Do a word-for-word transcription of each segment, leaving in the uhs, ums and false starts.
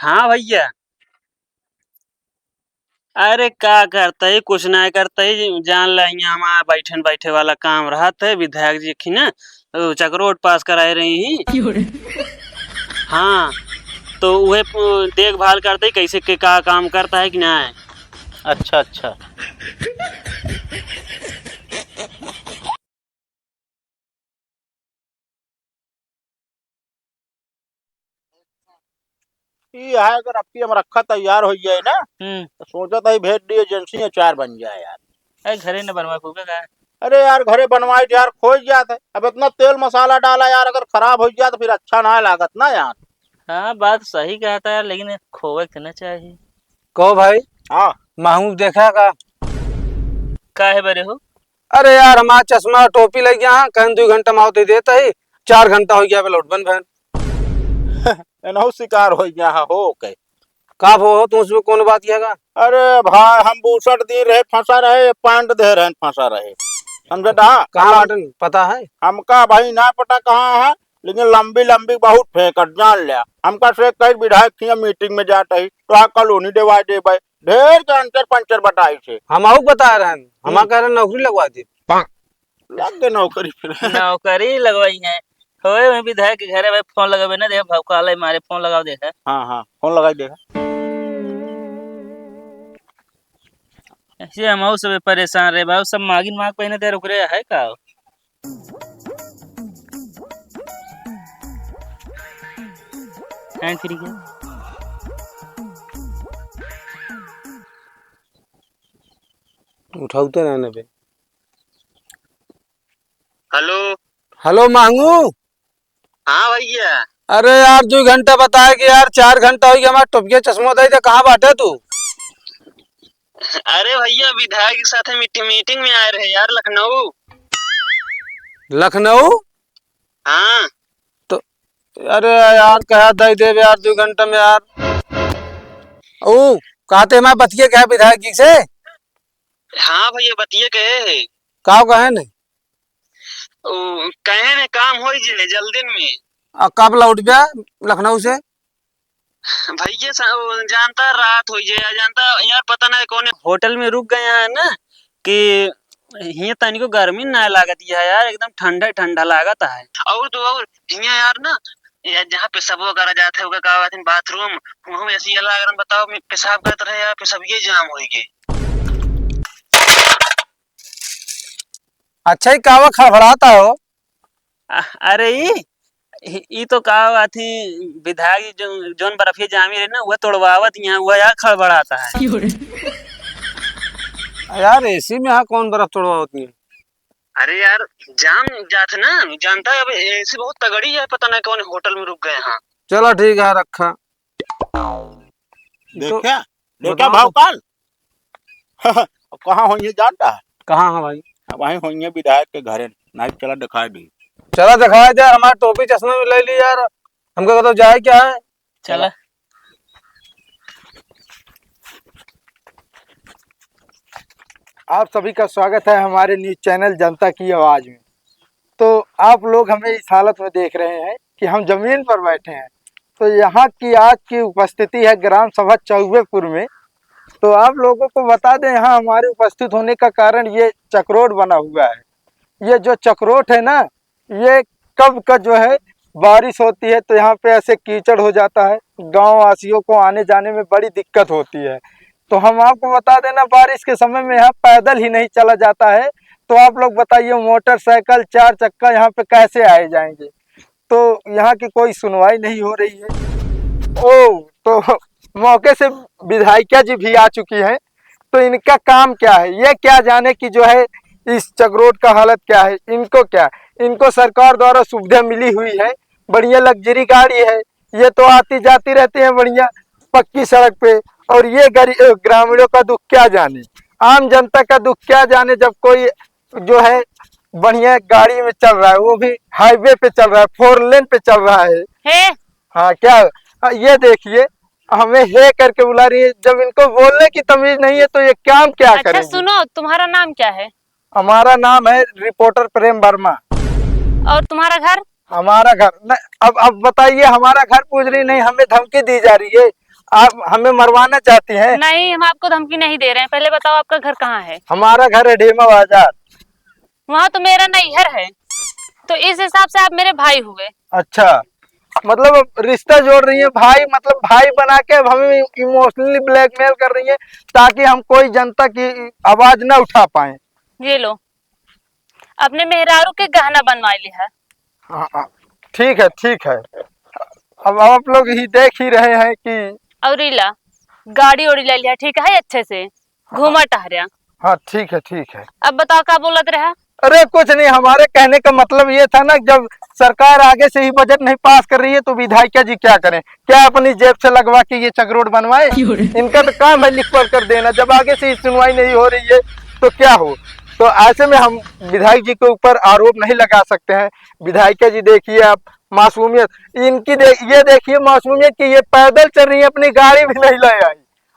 हाँ भइया। अरे का करतइ, कुछ नाहीं करतइ, जान ला, हियाँ हमार बैठन बैठे वाला काम रहत है, विधायक जी खिन चकरोट पास कराए रही ही। हाँ, तो उहे प-, देखभाल करतइ, कैसे के का काम करत है कि नाहीं। अच्छा, अच्छा। ई है, अगर अबकी हम रखा तैयार होइ जाए ना, हम्म। तो सोचत है भेज दिए एजेंसी में चार बन जाए यार। ए, घरे न बनवा खूबे का? अरे यार, घरे बनवाई तो यार खोई जात है। अब इतना तेल मसाला डाला यार, अगर खराब होइ जाए तो फिर अच्छा ना लागत ना यार। हाँ, बात सही कहत है यार, लेकिन खोवे के ना चाहिए। कहो भाई। हाँ। महूँ देखा का? का है बरे हो? अरे यार, हमार चश्मा टोपी लइ गया है, कहन दुइ घंटा में आवत ही देत ही, चार घंटा होइ गया, अबे लौट बन भैन। एनहु शिकार होइ गया है हो के। का भो हो, तुम उसमें कौन बात किया का? अरे भाई, हम बूसट दी रहे, फंसा रहे, ये पैंट दे रहे, फंसा रहे। समझे दा? कहाँ बाटन, पता है? हमका भाई ना पता कहाँ है, लेकिन लंबी लंबी बहुत फेंकत, जान लिया। हमका से कई विधायक थी मीटिंग में जात ही, तो आ कॉलोनी देवाई देबे। ढेर के अंचर पंचर बटाई से। हम आऊ बता रहन, हमा हम्म। कह रहन नौकरी लगवा दे। लग गए नौकरी फिर। नौकरी लगवाई है। होए, वहीं विधायक के घरे भाई फोन लगावे ना, देख भौकाल है मारे, फोन लगाओ देखा। हाँ, हाँ, फोन लगाई देखा। ऐसे हम आऊ सब परेशान रहे बाबू, सब मागिन माग पहिने दे रुक रहे है का? Hand free के। उठाऊ तो ना नबे। हेलो। हेलो मांगू। हाँ भैया। अरे यार, दुइ घंटा बताए कि यार, चार घंटा होइ गया, हमार टोपिया चश्मा दे दे, कहाँ बाटे तू? अरे भैया, विधायक के साथे मीट-, मीटिंग में आए रहे यार, लखनऊ। लखनऊ? हाँ। तो अरे यार, कहा दे देबे यार, दुइ घंटा में यार। ऊ, कहते मैं बतिये गया विधायक जी से। हाँ भैया, बतिये गए है। का कहे ने? ऊ, कहे ने काम होइ जे जल्दी में। आ, कब लौटबे लखनऊ से? भैया सा-, वो जानता रात होइ जे, जानता यार, पता ना कौन होटल में रुक गए हैं ना, कि हियाँ तनिको गर्मी ना लागत है यार, एकदम ठंडा ठंडा लागत है। और तो और हियाँ यार ना, यार जहाँ पेशाब वगैरह जात है, ओका का बात है, बाथरूम, वहाँ ऐसी अलग अगर बताओ, मैं पेशाब करत रहे यार, पेशाब ये जाम होइ गए। अच्छा, ई कावा खड़बड़ाता हो? अ-, अरे ई, ई, ई तो का बात ही, विधायक जी जो, जौन बर्फी जामी रहे ना, वह तोड़वावत यहाँ, वह यहाँ खड़बड़ाता है। क्यों रे? यार, एसी में यहाँ कौन बर्फ तोड़वावत नहीं? अरे यार, जाम जात ना, जानता है, अब एसी बहुत तगड़ी है, पता नहीं कौन होटल में रुक गए हैं। चला ठीक है, रखा। तो देखा? देखा बताओ। भाव काल? अब कहाँ होइहैं जानता है? कहाँ है भाई? अब वहीं होइहैं विधायक के घरे। नहीं, चला दिखाई दी। चला दिखाई दे, हमार टोपी चश्मा भी ले ली यार। हमको कहता जाए क्या है? चला। आप सभी का स्वागत है हमारे न्यूज़ चैनल जनता की आवाज़ में। तो आप लोग हमें इस हालत में देख रहे हैं कि हम ज़मीन पर बैठे हैं। तो यहाँ की आज की उपस्थिति है ग्राम सभा चौबेपुर में। तो आप लोगों को बता दें, यहाँ हमारे उपस्थित होने का कारण ये चकरोट बना हुआ है। ये जो चकरोट है ना, ये कब का जो है बारिश होती है तो यहाँ पे ऐसे कीचड़ हो जाता है, गाँव वासियों को आने जाने में बड़ी दिक्कत होती है। तो हम आपको बता देना, बारिश के समय में यहाँ पैदल ही नहीं चला जाता है। तो आप लोग बताइए, मोटरसाइकिल चार चक्का यहाँ पे कैसे आए जाएंगे? तो यहाँ की कोई सुनवाई नहीं हो रही है। ओ, तो मौके से विधायिका जी भी आ चुकी हैं। तो इनका काम क्या है, ये क्या जाने कि जो है इस चकरोट का हालत क्या है, इनको क्या, इनको सरकार द्वारा सुविधा मिली हुई है, बढ़िया लग्जरी गाड़ी है, ये तो आती जाती रहती है बढ़िया पक्की सड़क पे। और ये गरी-, अ, ग्रामीणों का दुख क्या जाने, आम जनता का दुख क्या जाने, जब कोई जो है बढ़िया गाड़ी में चल रहा है, वो भी हाईवे पे चल रहा है, फोर लेन पे चल रहा है। हे। हाँ, क्या? हाँ, ये देखिए, हमें हे करके बुला रही है। जब इनको बोलने की तमीज नहीं है तो ये काम क्या अच्छा, करेंगे? सुनो, तुम्हारा नाम क्या है? हमारा नाम है रिपोर्टर प्रेम वर्मा। और तुम्हारा घर? हमारा घर न, अब, अब बताइए, हमारा घर पूछ रही, नहीं, हमें धमकी दी जा रही है। आप हमें मरवाना चाहती हैं? नहीं, हम आपको धमकी नहीं दे रहे हैं। पहले बताओ, आपका घर कहाँ है? हमारा घर है ढेमा बाजार। वहाँ तो मेरा नैहर है, तो इस हिसाब से आप मेरे भाई हुए। अच्छा, मतलब अब रिश्ता जोड़ रही है भाई, मतलब भाई बना के अब हमें emotionally blackmail कर रही है, ताकि हम कोई जनता की आवाज ना उठा पाए। ये लो, अपने मेहरारू के गहना बनवा लिहा। हाँ, हाँ, ठीक है, ठीक है। अब आप लोग ही देख ही रहे हैं कि और इला, गाड़ी ओड़ी ले लिहा, ठीक है, अच्छे से हाँ। घूमा टहरिया। हाँ, ठीक है, ठीक है। अब बताओ, का बोलत रहा? अरे, कुछ नहीं, हमारे कहने का मतलब ये था ना, जब सरकार आगे से ही बजट नहीं पास कर रही है, तो विधायिका जी क्या करें? क्या अपनी जेब से लगवा के ये चकरोट बनवाए? क्यों रे? इनका तो काम है लिख पढ़ कर देना। जब आगे से ही सुनवाई नहीं हो रही है, तो क्या हो? तो ऐसे में हम विधायक जी के ऊपर आरोप नहीं लगा सकते हैं। विधायिका जी, देखिए आप, मासूमियत इनकी दे-, ये देखिए मासूमियत कि ये पैदल चल रही है, अपनी गाड़ी भी नहीं ले आई।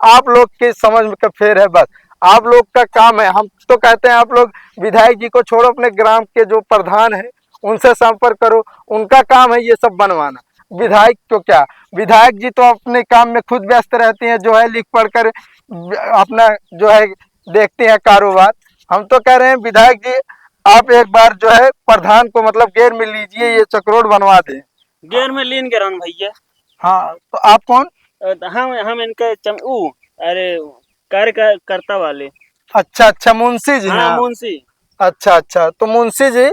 आप लोग के समझ में का फेर है बस। आप लोग का काम है, हम तो कहते हैं आप लोग विधायक जी को छोड़ो, अपने ग्राम के जो प्रधान है उनसे संपर्क करो, उनका काम है ये सब बनवाना। विधायक को क्या, विधायक जी तो अपने काम में खुद व्यस्त रहती हैं, जो है लिख पढ़ कर अपना जो है देखते हैं कारोबार। हम तो कह रहे हैं विधायक जी, आप एक बार जो है प्रधान को मतलब गेर में लीजिए, ये चकरोट बनवा दें। गेर में लीन के रहन भैया। हाँ, तो आप कौन? अ, हम, हम इनके चम-, ऊ, अरे, कार्यकर्ता वाले। अच्छा, अच्छा, मुंशी जी, हाँ, हाँ। मुंशी। अच्छा, अच्छा, तो मुंशी जी,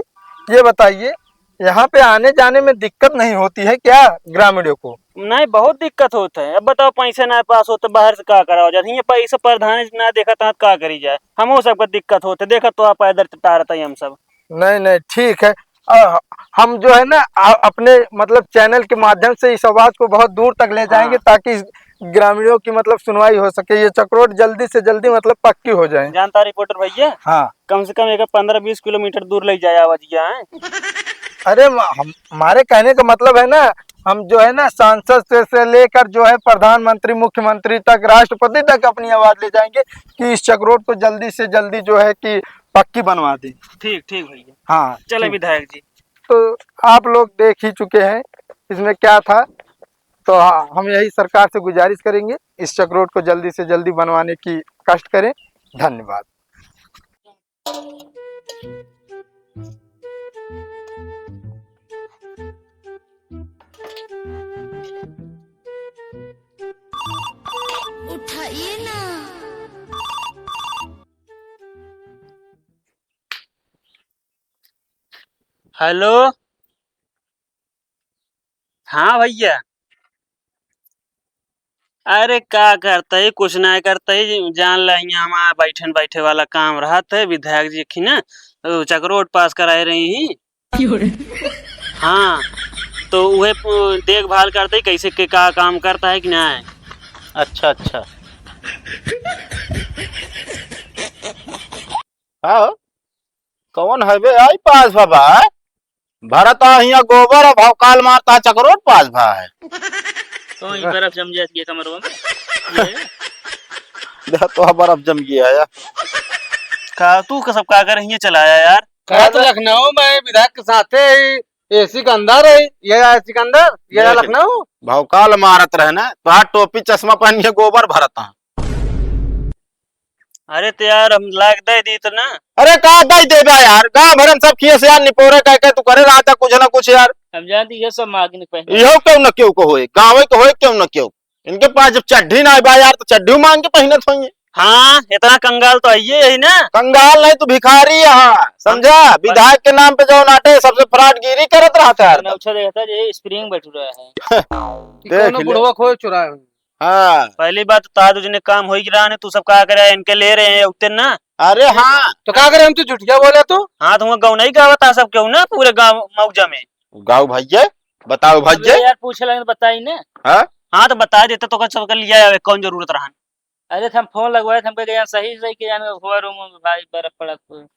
ये बताइए, यहाँ पे आने जाने में दिक्कत नहीं होती है क्या ग्रामीणों को? नहीं, बहुत दिक्कत होत है। अब बताओ, पैसे ना पास होते, बाहर से का कराओ जात? ये पैसे प्रधान जी ना देखत हैं, का करी जाए? हमहू सबका दिक्कत होत है, देखत तो आप पैदल टारत है हम सब। नहीं, नहीं, ठीक है। अ, हम जो है ना, अ, अपने मतलब चैनल के माध्यम से इस आवाज को बहुत दूर तक ले जाएंगे, हाँ। ताकि इस ग्रामीणों की मतलब सुनवाई हो सके, ये चकरोट जल्दी से जल्दी मतलब पक्की हो जाए। जानता रिपोर्टर भैया? हाँ। कम से कम एक पन्द्रह बीस किलोमीटर दूर ले जाए आवाज, क्या है? अरे, म-, हम, हमारे कहने का मतलब है ना, हम जो है ना, सांसद से, से लेकर जो है प्रधानमंत्री, मुख्यमंत्री तक, राष्ट्रपति तक अपनी आवाज ले जाएंगे कि इस चकरोट को जल्दी से जल्दी जो है कि पक्की बनवा दें। ठीक, ठीक भैया। हाँ, चले ठीक। विधायक जी। तो आप लोग देख ही चुके हैं इसमें क्या था, तो हाँ, हम यही सरकार से गुजारिश करेंगे, इस चकरोट को जल्दी से जल्दी बनवाने की कष्ट करें। धन्यवाद। उठाइए ना। हेलो। हाँ भैया। अरे का करत ही, कुछ नाहीं करत ही, जान ला, हियाँ हमार बैठन बैठे वाला काम रहत है। विधायक जी खिन, अ, चकरोट पास कराए रही ही। हाँ, तो उहे पु-, देखभाल करत ही, कैसे के का काम करत है कि नाहीं। अच्छा, अच्छा। हाँ, कौन है बे आई पास बाबा? भरत आ हियाँ गोबर और भौकाल मारत है, चकरोट पास भा है। तो ही बर्फ जम जाती है कमरवा में। ये। देख तो बर्फ जम गया है यार। का तू का सब का कर हियाँ चलाया यार? का तो लखनऊ में विधायक के साथे ही एसी के अंदर है, ये है सिकंदर, ये ये है देख। लखनऊ। भौकाल मारत रहे ना, तो हाथ टोपी चश्मा पहन के गोबर भरत है। अरे तो यार, हम लाग दे दी तो ना। अरे का दे देबा यार, गाँव भर में सब खिए से यार निपोरे कह के तू करे रहा था कुछ ना कुछ यार। हम जानती ये सब मागिन पहने। इहो क्यों न क्यों को होए, गाँव के होए क्यों न क्यों। इनके पास जब चड्ढी ना बा यार, तो चड्ढी मांग के पहनत होइए। हाँ, इतना कंगाल तो आइए यही ना। कंगाल नहीं, तू भिखारी है, हाँ, समझा? हाँ। विधायक के नाम पे जो नाटे सबसे फ्रॉडगिरी करत रहता है हरदम। अच्छा देखता जे स्प्रिंग बैठ रहा है। कि देख कोनो ले। बुढ़वा खोए चुराए हुए। हाँ। पहली बात तो तादू जी ने काम होई गिरा ने, तू सब का करे, इनके ले रहे हैं उतने ना। अरे हाँ। तो का करे, हम तो झुटिया बोले तू? हाँ, तो हम गाँव नहीं गावत आ सब क्यों ना, पूरे गाँव मौजा में। गाँव भैया, बताओ भैया। अबे यार, पूछे लगे तो बताई ना। हाँ? हाँ, तो बता देते तो का सबके लिया आवे, कौन जरूरत रहन। अरे, तो हम फोन लगवाए थे, हम कहे, "यहाँ सही, सही के जाने हुआ रूम में भाई बर्फ पड़ा तो।"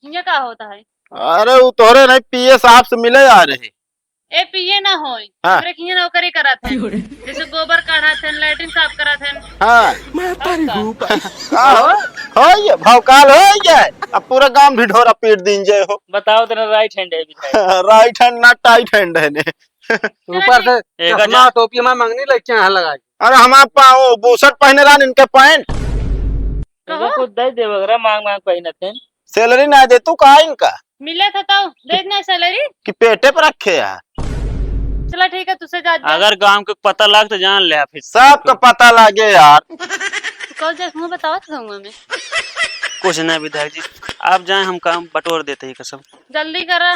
ये का होता है? अरे, वो तोहरे नहीं, पीए साहब से मिले आ रहे। ए, पीए ना होई। हाँ। हमरे किहे नौकरी करत है। जैसे गोबर काढ़त है, लैट्रिन साफ करत है। हाँ। मैं और का? का हो? हो ये, भौकाल हो ये। अब पूरा गांव ढिढोरा पीट दीन जे हो। बताओ, तेरा राइट हैंड है विधायक। राइट हैंड ना, टाइट हैंड है ने। ऊपर से एक चश्मा, हजार। टोपी में मंगनी लग के यहाँ लगा के। अरे हमार पाओ बुशर्ट पहने रहन, इनके पैंट। कहो। कुछ दे दे वगैरह मांग मांग पहिनत हैं। सैलरी ना दे तू का इनका? मिले था तो देख ना सैलरी। कि पेटे पर रखे है? चला ठीक है, तुझसे जा, जा। अगर गांव के पता लाग तो जान ले फिर। सबका पता लागे यार। तू कल जैसे मुँह बतावत रहूँगा मैं। कुछ ना विधायक जी, आप जाएं, हम काम बटोर देते हैं कसम। जल्दी करा।